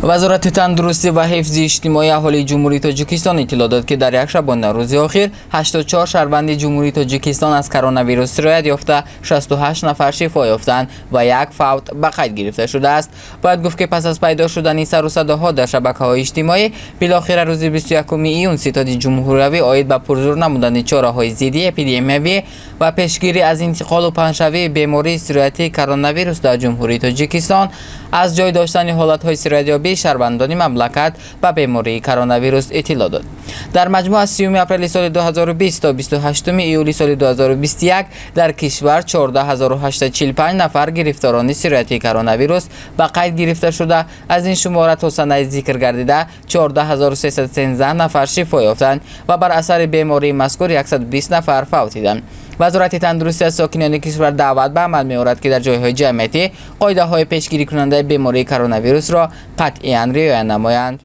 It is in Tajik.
Вазорати тандурустӣ ва ҳифзи иҷтимоии аҳолии Ҷумҳурии Тоҷикистон иттилоъ дод, ки дар як шабонарӯзи охир 84 шаҳрванди Ҷумҳурии Тоҷикистон аз коронавирус сироят ёфта, 68 нафар шифо ёфтанд ва як фавт ба қайд гирифта шудааст. Бояд гуфт, ки пас аз пайдо шудани сару садоҳо дар шабакаҳои иҷтимоӣ, билохира рӯзи 21 июн Ситоди ҷумҳуриявӣ оид ба пурзур намудани чораҳои зидди эпидемиявӣ ва пешгирӣ аз интиқолу паҳншавии бемории сироятии коронавирус дар Ҷумҳурии Тоҷикистон аз ҷой доштани ҳолатҳои сироятёбии шаҳрвандони мамлакат ба бемории коронавирус иттилоъ дод. Дар маҷмӯъ аз 30 апрели соли 2020 то 28 июли соли 2021 дар кишвар 14845 нафар гирифторони сирояти коронавирус ба қайд гирифта шуда, аз ин шумора то санаи зикр гардида 14313 нафар шифо ёфтанд ва бар асари бемории мазкур 120 нафар фавтиданд. Вазорати тандурустӣ аз сокинони кишвар даъват ба амал меорад, ки дар ҷойҳои ҷамъиятӣ қоидаҳои пешгирикунандаи бемории коронавирусро қатъиян риоя намоянд.